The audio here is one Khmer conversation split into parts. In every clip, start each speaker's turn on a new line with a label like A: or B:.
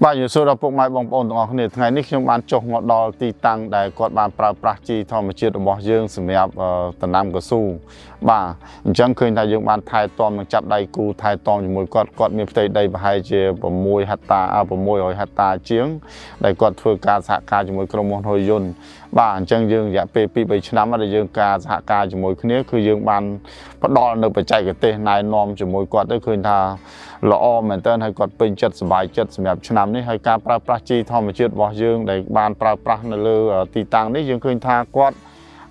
A: បាទជំរាបសួរដល់ពុកម៉ែបងប្អូនទាំងអស់គ្នាថ្ងៃនេះខ្ញុំបានចុះមកដល់ទីតាំងដែលគាត់បានប្រើប្រាស់ជីធម្មជាតិរបស់យើងសម្រាប់អឺដំណាំកស៊ូបាទអញ្ចឹងឃើញថាយើងបានថែទាំនិងចាប់ដៃគូថែទាំជាមួយគាត់គាត់មានផ្ទៃដីប្រហែលជា6ហិកតា600ហិកតាជាងដែលគាត់ធ្វើការសហការជាមួយក្រុមហ៊ុនហ៊ុយយុនបាទអញ្ចឹងយើងរយៈពេល2 3ឆ្នាំដែលយើងការសហការជាមួយគ្នាគឺយើងបានផ្ដល់នៅបច្ចេកទេសណែនាំជាមួយគាត់ទៅឃើញថាល្អមែនទែនហើយគាត់ពេញចិត្តសប្បាយចិត្តសម្រាប់ឆ្នាំនេះហើយការប្រើប្រាស់ជីធម្មជាតិរបស់យើងដែលបានប្រើប្រាស់នៅលើទីតាំងនេះយើងឃើញថាគាត់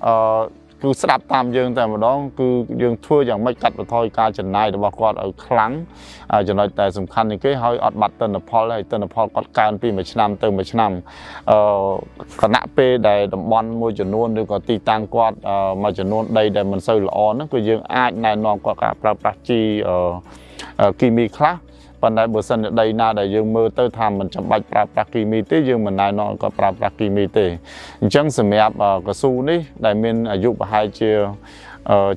A: អឺគឺស្ដាប់តាមយើងតែម្ដងគឺយើងធ្វើយ៉ាងម៉េចកាត់បន្ថយការចំណាយរបស់គាត់ឲ្យខ្លាំងចំណុចតែសំខាន់ជាងគេហើយអត់បាត់ទិន្នផលហើយទិន្នផលគាត់កើនពីមួយឆ្នាំទៅមួយឆ្នាំអឺខណៈពេលដែលតំបន់មួយចំនួនឬក៏ទីតាំងគាត់មួយចំនួនដីដែលមិនសូវល្អហ្នឹងគឺយើងអាចណែនាំគាត់ការប្រើប្រាស់ជីអឺគីមីខ្លះប៉ុន្តែបើសិនជាដីណាដែលយើងមើលទៅថាមិនចាំបាច់ប្រើប្រាស់គីមីទេយើងមិនណែនាំឲ្យគាត់ប្រើប្រាស់គីមីទេអញ្ចឹងសម្រាប់កស៊ូនេះដែលមានអាយុប្រហែលជា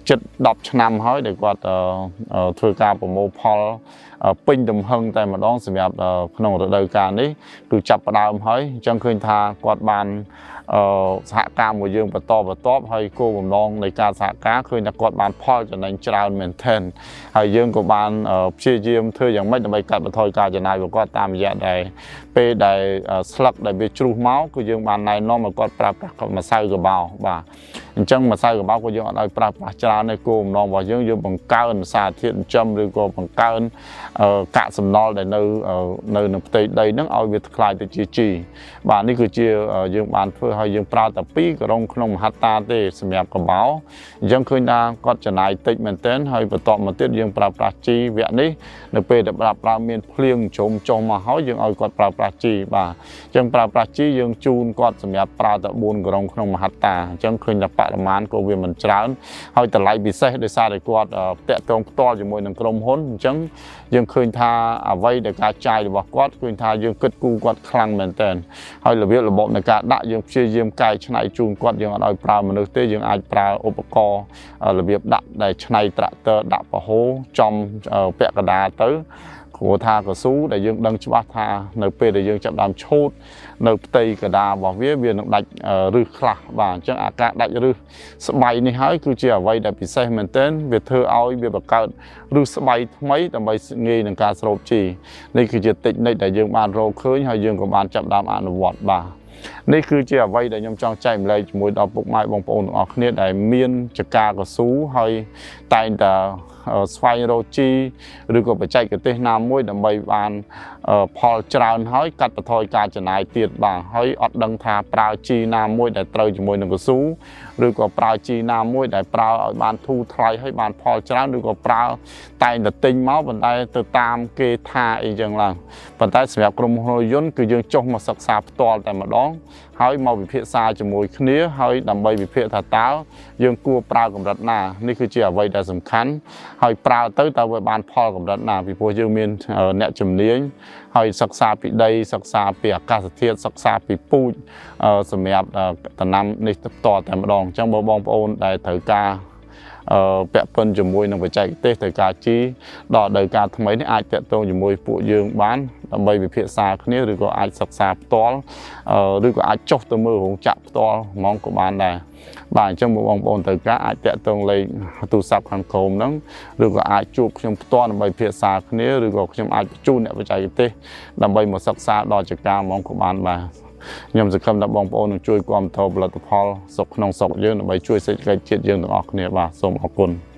A: ជិត10ឆ្នាំហើយដែលគាត់ធ្វើការប្រមូលផលពេញទំហឹងតែម្ដងសម្រាប់ក្នុងរដូវកាលនេះគឺចាប់ផ្ដើមហើយអញ្ចឹងឃើញថាគាត់បានសហការមួយយើងបន្តបន្ទាប់ហើយគោលបំណងនៃការសហការឃើញថាគាត់បានផលចំណេញច្រើនមែនទែនហើយយើងក៏បានព្យាយាមធ្វើយ៉ាងម៉េចដើម្បីកាត់បន្ថយការចំណាយរបស់គាត់តាមរយៈដែលពេលដែលស្លឹកដែលវាជ្រុះមកគឺយើងបានណែនាំឲ្យគាត់ប្រើប្រាស់ម្សៅកបោបាទអញ្ចឹងម្សៅកបោក៏យើងអត់ឲ្យប្រើប្រាស់ច្រើនទេគោលបំណងរបស់យើងយើងបង្កើនសារធាតុចិញ្ចឹមឬក៏បង្កើនកាកសំណល់ដែលនៅនៅក្នុងផ្ទៃដីហ្នឹងឲ្យវាក្លាយទៅជាជីបាទនេះគឺជាយើងបានធ្វើឲ្យយើងប្រើតែ2ក្រុងក្នុងមហត្តាទេសម្រាប់កបោអញ្ចឹងឃើញថាគាត់ចំណាយតិចមែនទែនហើយបន្តមកទៀតយើងប្រើប្រាស់ជីវគ្គនេះនៅពេលដែលប្រើប្រាស់មានភ្លៀងជ្រុំចុះមកហើយយើងឲ្យគាត់ប្រើប្រាស់ជីបាទអញ្ចឹងប្រើប្រាស់ជីយើងជូនគាត់សម្រាប់ប្រើតែ4ក្រុងក្នុងមហត្តាអញ្ចឹងឃើញថាបរិមាណក៏វាមិនច្រើនហើយតម្លៃពិសេសដោយសារតែគាត់តាក់ទងផ្ទាល់ជាមួយនឹងក្រុមហ៊ុនអញ្ចឹងយើងឃើញថាអ្វីដែលការចាយរបស់គាត់ឃើញថាយើងគិតគូរគាត់ខ្លាំងមែនទែនហើយរបៀបរបបនៃការដាក់យើងព្យាយាមកែច្នៃជូនគាត់យើងអត់ឲ្យប្រើមនុស្សទេយើងអាចប្រើឧបករណ៍របៀបដាក់ដែលច្នៃត្រាក់ទ័រដាក់ប្រហូរចំពាក់កណ្ដាលទៅព្រោះថាកស៊ូដែលយើងដឹងច្បាស់ថានៅពេលដែលយើងចាប់ដើមឆូតនៅផ្ទៃកដារបស់វាវានឹងដាច់រឹសខ្លះបាទអញ្ចឹងអាការដាច់រឹសស្បៃនេះហើយគឺជាអ្វីដែលពិសេសមែនទែនវាធ្វើឲ្យវាបង្កើតរឹសស្បៃថ្មីដើម្បីងាយនឹងការស្រូបជីនេះគឺជាតិចនិចដែលយើងបានរកឃើញហើយយើងក៏បានចាប់ដើមអនុវត្តបាទនេះគឺជាអ្វីដែលខ្ញុំចង់ចែករំលែកជាមួយដល់ពុកម៉ែបងប្អូនទាំងអស់គ្នាដែលមានចការកស៊ូហើយតែងតែស្វែងរកជីឬក៏បច្ចេកទេសណាមួយដើម្បីបានផលច្រើនហើយកាត់បន្ថយការចំណាយទៀតបាទហើយអត់ដឹងថាប្រើជីណាមួយដែលត្រូវជាមួយនឹងកស៊ូឬក៏ប្រើជីណាមួយដែលប្រើឲ្យបានធូរថ្លៃហើយបានផលច្រើនឬក៏ប្រើតែងតែទិញមកប៉ុន្តែទៅតាមគេថាអីចឹងឡើងប៉ុន្តែសម្រាប់ក្រុមហ៊ុនយន្តគឺយើងចុះមកសិក្សាផ្ទាល់តែម្ដងហើយមកវិភាសាជាមួយគ្នាហើយដើម្បីវិភាគថាតើយើងគួរប្រើកម្រិតណានេះគឺជាអ្វីដែលសំខាន់ហើយប្រើទៅតើវាបានផលកម្រិតណាពីព្រោះយើងមានអ្នកជំនាញហើយសិក្សាពីដីសិក្សាពីអាកាសធាតុសិក្សាពីពូជសម្រាប់ដំណាំនេះផ្ទាល់តែម្ដងអញ្ចឹងបើបងប្អូនដែលត្រូវការអឺពាក់ព័ន្ធជាមួយនឹងបច្ចេកទេសត្រូវការជីដល់រដូវកាលថ្មីនេះអាចតាក់ទងជាមួយពួកយើងបានដើម្បីវិភាសាគ្នាឬក៏អាចសិក្សាផ្ទាល់ឬក៏អាចចុះទៅមើលរោងចក្រផ្ទាល់ហ្មងក៏បានដែរបាទអញ្ចឹងបងប្អូនត្រូវការអាចតាក់ទងលេខទូរស័ព្ទខាងក្រោមហ្នឹងឬក៏អាចជួបខ្ញុំផ្ទាល់ដើម្បីពិភាក្សាគ្នាឬក៏ខ្ញុំអាចបញ្ជូនអ្នកបច្ចេកទេសដើម្បីមកសិក្សាដល់ចការហ្មងក៏បានបាទខ្ញុំសង្ឃឹមថាបងប្អូននឹងជួយគាំទ្រផលិតផលស្រុកក្នុងស្រុកយើងដើម្បីជួយសេដ្ឋកិច្ចជាតិយើងទាំងអស់គ្នាបាទសូមអរគុណ។